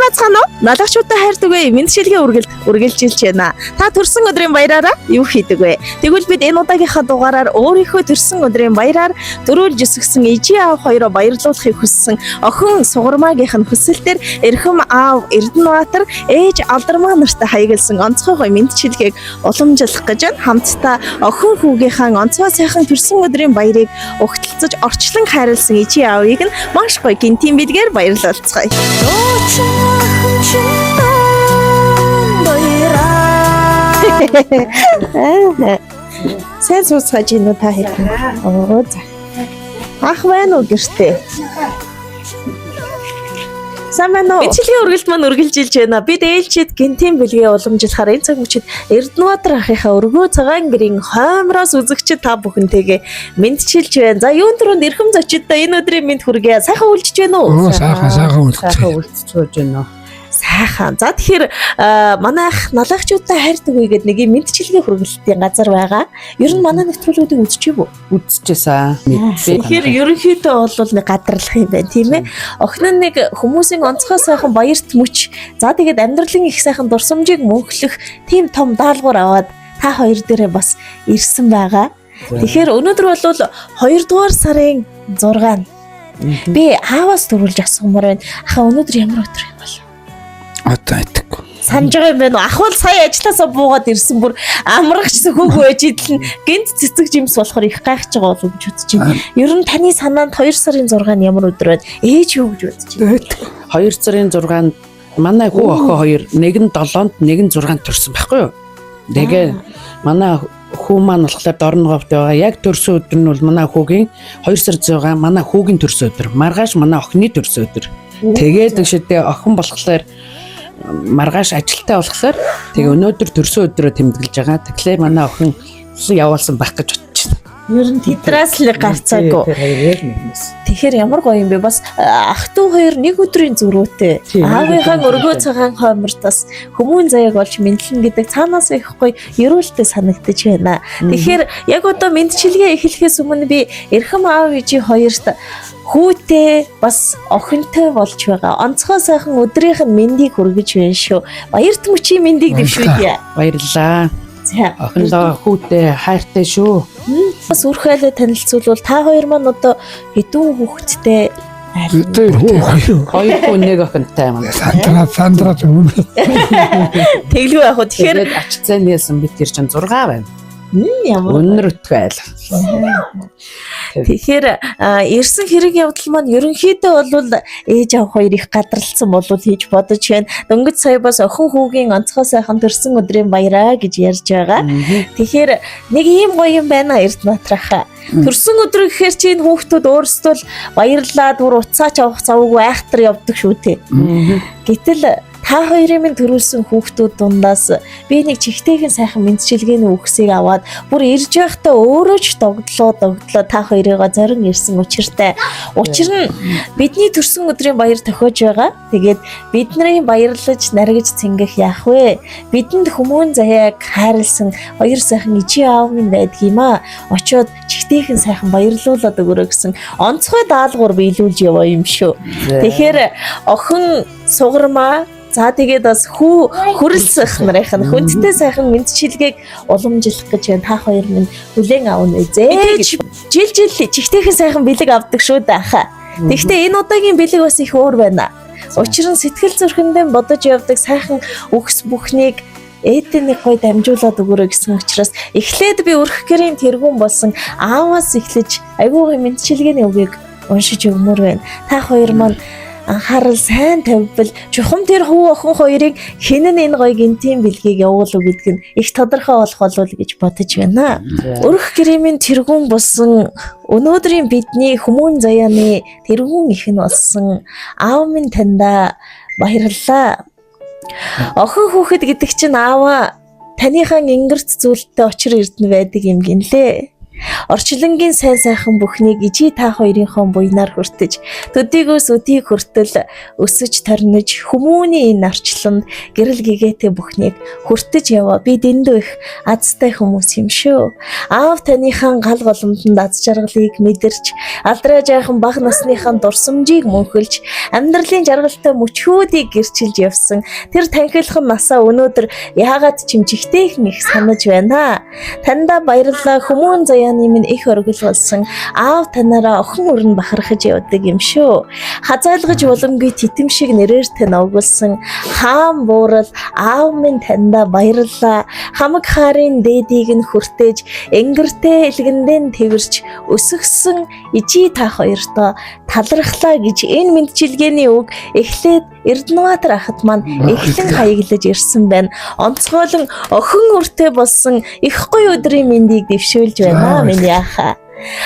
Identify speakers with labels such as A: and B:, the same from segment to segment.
A: Сайн байцгаана уу? Налагчуудаа хайрдаг вэ? Мэндчилгээ үргэлж үргэлжилж байна. Та төрсөн өдрийн баяраараа юу хийдэг вэ? Тэгвэл бид энэ удаагийнхаа дугаараар өөрийнхөө төрсөн өдрийн баяраар дөрүүлж өсгсөн ижи аав хоёроо баярлуулахыг хүссэн охин сугармаагийнх нь хүсэлтээр Эрхэм аав Эрдэнэбаатар ээж Алдармаа нартай хаягласан онцгой гоё мэндчилгээг уламжлах гэж байна. Хамтдаа охин хүүгийнхаа онцгой сайхан төрсөн өдрийн баярыг угталцаж орчлон хайрлсан ижи аавыг нь маш гоё гинтийн бэлгээр баярлалцгаая. Сайн сууцгааж гинүү та хэд. Оо за. Ах байна уу гэртээ? Сайн байна уу? Бичлэгийн үргэлж маань үргэлжилж байна. Бид ээлжид гинтийн бэлгээ уламжлахаар энэ цаг мөчид Эрдэнэбаатар ахынхаа өргөө цагаан гэрийн хоймроос үзэгчид та бүхэнтэйгээ мэдчилж байна. За юун түрүүнд эрхэм зочидтой энэ өдрийн мэнд хүргэе. Сайхан үлжиж байна уу?
B: Оо сайхан сайхан үлдсэн.
C: Сайхан үлдчихэж байна.
A: Сайхан. За тэгэхээр манай ах налаагчуудтай хайрдаг үе гэдэг нэг юм мэдчилгээ хүргэлтийн газар байгаа. Ер нь манай нэвтрүүлгүүдийг үзчихэв үү?
C: Үзчихсэн.
A: Тэгэхээр ерөнхийдөө бол нэг гадарлах юм байна, тийм ээ. Охин нь нэг хүмүүсийн онцгой сайхан баярт мөч. За тэгээд амьдралын их сайхан дурсамжийг мөнхлөх тийм том даалгавар аваад та хоёр дээрээ бас ирсэн байгаа. Тэгэхээр өнөөдөр бол 2 дугаар сарын 6. Би ааваас төрүүлж асуумаар байна. Ахаа өнөөдөр ямар өдөр юм бол?
B: Одоо итгэв.
A: Санаж байгаа юм байна уу? Ах бол сая ажилласаа буугаад ирсэн бүр амрагч сөхөөгүй байж идэл нь гинт цэцэг жимс болохоор их гайхаж байгаа болов уу гэж бодож байна. Ер нь таны санаанд 2 сарын 6-нд ямар өдөр байна? Ээж юу гэж бодож байна?
C: 2 сарын 6-нд манай хүү охин хоёр нэг нь 7-нд нэг нь 6-нд төрсөн байхгүй юу? Тэгээ манай хүү маань болохоор Дорноговт байгаа. Яг төрсөн өдөр нь бол манай хүүгийн 2 сар 6 манай хүүгийн төрсөн өдөр. Маргааш манай охины төрсөн өдөр. Тэгээд шидэ охин болохоор маргааш ажилтаа болохоор тэгээ өнөөдөр төрсөн өдрөө тэмдэглэж байгаа. Тэгэхээр манай охин явуулсан байх гэж бодож байна.
A: Ер нь тэдрээс л гарцаагүй.
C: Тэр хоёр яг нэгнээс.
A: Тэгэхээр ямар гоё юм бэ? Бас ах トゥ хоёр нэг өдрийн зөрүүтэй.
C: Тийм, нэг
A: Аавынхаа
C: өдрийн
A: өргөө цагаан хоймортоос хүмүүн заяаг олж мэдлэн гэдэг цаанаас их гоё ерөөлтэй санагдаж байна. Тэгэхээр яг одоо мэндчилгээ эхлэхээс өмнө би эрхэм аав ээжийн хоёрт хүүтэй бас охинтой болж байгаа. Онцгой сайхан өдрийнх нь мэндийг хүргэж байна шүү. Баярт мөчийн мэндийг дэвшүүлье.
C: Баярлалаа.
A: За.
C: Охиндоо хүүтэй хайртай шүү.
A: Бас үрх айлаа танилцуулбал та хоёр маань одоо хэдэн хүүхэдтэй айл
B: Тэр хөө хоёр.
C: Хоёр хүү нэг охинтой юм.
B: Сандраа сандраа өмнө.
A: Тэглгүй яг хөө. Тэгэхээр
C: Тэгээд ач цай нээсэн бид тэр чинь 6 байна.
A: ямар
C: Өнөр өтгөө айл.
A: Тэгэхээр ирсэн хэрэг явдал маань ерөнхийдөө бол ээж аав хоёр их гадралцсан болов хийж бодож байна. Дөнгөж сая бас охин хүүгийн онцгой сайхан төрсөн өдрийн баяраа гэж ярьж байгаа. Тэгэхээр нэг ийм гоё юм байна Эрдэнэбаатархаа. Төрсөн өдөр гэхээр чинь хүүхдүүд өөрсдөө л баярлаад бүр уцаач авах завгүй айхтар явдаг шүү дээ. Гэтэл та хоёрын минь төрүүлсэн хүүхдүүд дундаас би нэг чигтэйхэн сайхан мэндчилгээний үгсийг аваад бүр ирж байхдаа өөрөө ч догдлоо догдлоо та хоёрыгоо зорин ирсэн учиртай. Учир нь бидний төрсөн өдрийн баяр тохиож байгаа. Тэгээд бидний баярлаж наргиж цэнгэх яах вэ? Бидэнд хүмүүн заяаг хайрлсан хоёр сайхан ижи аав минь байдгийм аа. Очоод чигтэйхэн сайхан баярлуулад өгөрөө гэсэн онцгой даалгавар биелүүлж яваа юм шүү. Тэгэхээр охин сугармаа за тэгээд бас хүү хүрэлцэх нарын нь хүндтэй сайхан мэндчилгээг уламжлах гэж байна. Та хоёр минь хүлээн авна үзээ. Жил жил чигтэйхэн сайхан бэлэг авдаг шүү дээ хаа. Тэгэхдээ энэ удаагийн бэлэг бас их өөр байна. Учир нь сэтгэл зүрхэндээ бодож явдаг сайхан үгс бүхнийг ээдээ нэг гоё дамжуулаад өгөөрэй гэсэн учраас эхлээд би өрх гэрийн тэргүүн болсон ааваас эхлэж айгүй гоё мэндчилгээний үгийг уншиж өгмөр байна. Та хоёр маань анхаарал сайн тавьбал чухам тэр хүү охин хоёрыг хэн нь энэ гоё гинтийн бэлгийг явуулав гэдг нь их тодорхой болох болов гэж бодож байна. Өрх гэрийн тэргүүн болсон өнөөдрийн бидний хүмүүн заяаны тэргүүн их нь болсон аав минь таньда баярлалаа. Охин хүүхэд гэдэг чинь ааваа таныхаа ингэрт зүйлтэй учир эрдэнэ байдаг юм гинлээ. Орчлонгийн сайн сайхан бүхнийг ижий та хоёрынхон буйнаар хүртэж, төдийгөөс өдийг хүртэл өсөж торнож, хүмүүний энэ орчлонд гэрэл гэгээтэй бүхнийг хүртэж яваа. Би дэндүү их азтай хүмүүс юм шүү. Аав таныхаа гал голомтонд аз жаргалыг мэдэрч, алдраа жаахан бага насныхаа дурсамжийг мөнхөлж, амьдралын жаргалтай мөчүүдийг гэрчилж явсан тэр танхилхан насаа өнөөдөр яагаад ч юм жигтэйхэн их санаж байна. Таньда баярлалаа, хүмүүн заяаны минь их оргил болсон. Аав танаараа охин өрн бахархаж явдаг юм шүү. Хазайлгаж боломгүй титэм шиг нэрээр тань овгуулсан хаан буурал аав минь таньда баярлалаа. Хамаг хаарын дээдийг нь хүртээж, энгэртэй элгэндэн тэрч өсгсөн ижий та хоёртоо талархлаа гэж энэ мэндчилгээний үг эхлээд Эрдэнэбаатар ахад маань эхлэн хаяглаж ирсэн байна. Онцгойлон охин өртөө болсон их гоё өдрийн мэндийг дэвшүүлж байна миний ахаа.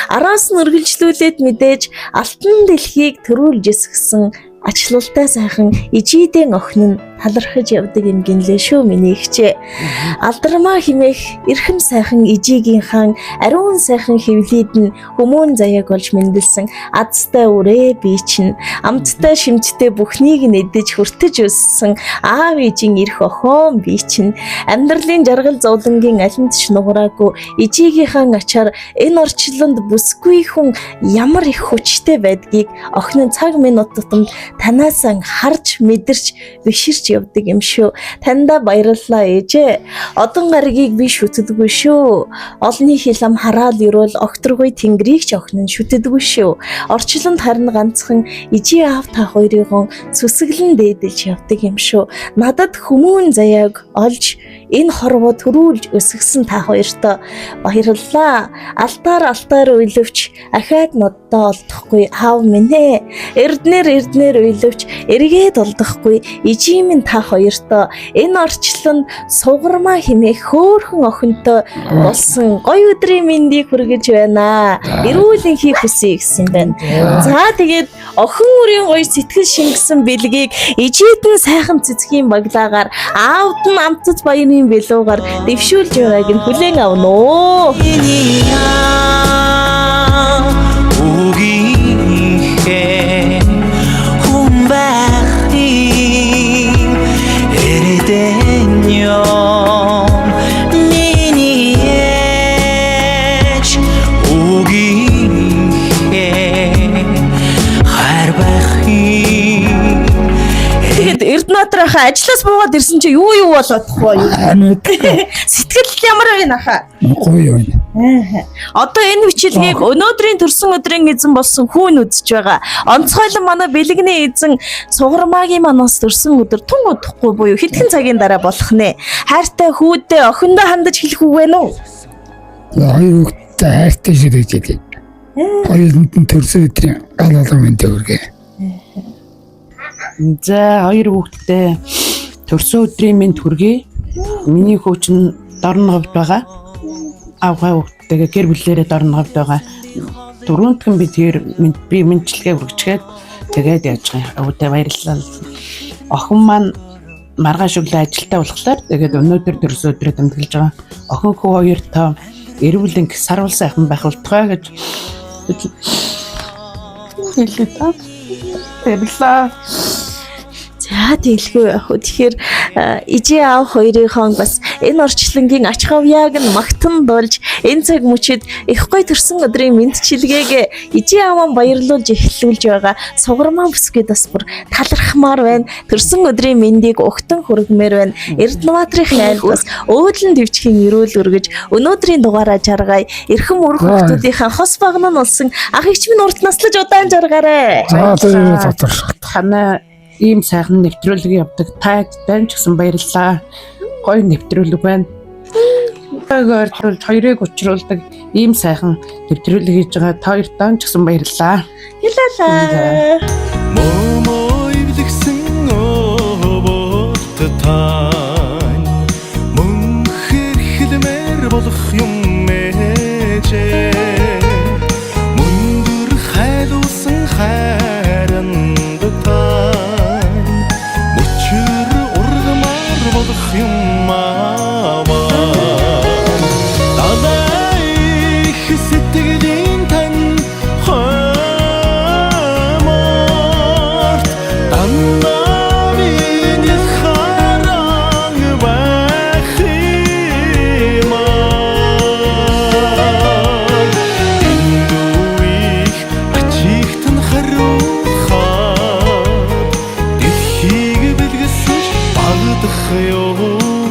A: Араас нь үргэлжлүүлээд мэдээж алтан дэлхийг төрүүлж өсгсөн ачлалтай сайхан ижийдэн охин нь талархаж явдаг юм гинлээ шүү миний ихчээ. Алдармаа химээх эрхэм сайхан ижигийн хаан ариун сайхан хөвлөд нь хүмүүн заяаг олж мэндэлсэн азтай үрээ би чинь амттай шимттэй бүхнийг нь эдэж хүртэж өссөн аав ээжийн эрх охин би чинь амьдралын жаргал зовлонгийн алинд ч нугараагүй ижигийнхаа ачаар энэ орчлонд бүсгүй хүн ямар их хүчтэй байдгийг охин нь цаг минут тутамд танаасаа харж мэдэрч биширч явдаг юм шүү. Таньда баярлалаа ээжээ. Одон гаригийг би шүтдэггүй шүү. Олны хил ам хараал өрөөл огторгуй тэнгэрийг ч охин нь шүтдэггүй шүү. Орчлонд харин ганцхан ижий аав та хоёрыгон сүсгэлэн дээдэлж явдаг юм шүү. Надад хүмүүн заяаг олж энэ хорвоо төрүүлж өсгсөн та хоёртоо баярлалаа. Алтаар алтаар уйлвч ахаад ноддоо олдохгүй аав минь ээ. Эрднэр эрднэр уйлвч эргээд олдохгүй ижий минь та хоёртоо энэ орчлонд сугармаа хэмээх хөөхөн охинтой болсон гоё өдрийн мэндийг хүргэж байна. Эрүүл энхийг хүсье гэсэн байна. За тэгээд охин үрийн гоё сэтгэл шингэсэн бэлгийг ижид нь сайхан цэцгийн баглаагаар аавд нь амтд баярын бэлүүгаар дэвшүүлж байгааг нь хүлээн авна уу.
D: Миний аав үгийнхээ хүн байх юм эрдэн юм миний ээж үгийнхээ хайр байх юм.
A: Тэгээд Эрдэнэбаатар ахаа ажлаас буугаад ирсэн чи юу юу болоод тах вэ?
B: Амид
A: Сэтгэл ямар байна ахаа?
B: гоё байна.
A: Одоо энэ бичлэгийг өнөөдрийн төрсөн өдрийн эзэн болсон хүүн үзэж байгаа. Онцгойлон манай бэлэгний эзэн сугармаагийн манаас төрсөн өдөр тун удахгүй буюу хэдхэн цагийн дараа болох нэ. Хайртай хүүдээ охиндоо хандаж хэлэх үг байна уу?
B: Хоёр хүүхэдтэй хайртай шүү гэж хэлээ. Хоёуланд нь төрсөн өдрийн гал алга мэндийг хүргэе.
C: За хоёр хүүхэдтэй төрсөн өдрийн мэнд хүргэе. Миний хүү чинь Дорноговд байгаа. Авгай хүүхэдтэйгээ гэр бүлээрээ Дорноговд байгаа. Дөрөвдгөн би тэр мэнд би мэндчилгээ хүргэчгээд тэгээд яаж байгаа. Өвдөө баярлалаа. Охин маань маргааш өглөө ажилдаа болохоор тэгээд өнөөдөр төрсөн өдрөө тэмдэглэж байгаа. Охин хүү хоёр тоо эрүүл энх сарвал сайхан байх болтугай гэж хэлээ та. Баярлалаа.
A: За тэглэхгүй байх уу. Тэгэхээр ижээ аав хоёрынхон бас энэ орчлонгийн ач хавьяаг нь магтан дуулж энэ цаг мөчид их гой төрсөн өдрийн мэндчилгээг ижээ ааваа баярлуулж эхлүүлж байгаа. Сугармаа бүсгээд бас бүр талархмаар байна. Төрсөн өдрийн мэндийг угтан хүргэмээр байна. Эрдэнэбаатарын айлд бас өөдлөн төвчхийн өрөөл өргөж өнөөдрийн дугаараа жаргая. Эрхэм өрх хүмүүсийнхаа хос багна нь болсон ах эгч минь урт наслаж удаан жаргаарай.
B: За тэр дотор.
C: Танай ийм сайхан нэвтрүүлэг явдаг. Та тань ч гэсэн баярлалаа. Гоё нэвтрүүлэг байна. Ойг хоёрыг учруулдаг ийм сайхан нэвтрүүлэг хийж байгаа та хоёр тань ч гэсэн баярлалаа.
A: Хэлээлээ.
D: Мөмө эвлэгсэн өвөлт тань мөнхөр хэлмээр болох юм ээжээ мөндөр хайлуулсан хайранд тань мөчөр ургамаар болох юм ааваа далай их Мартах юу.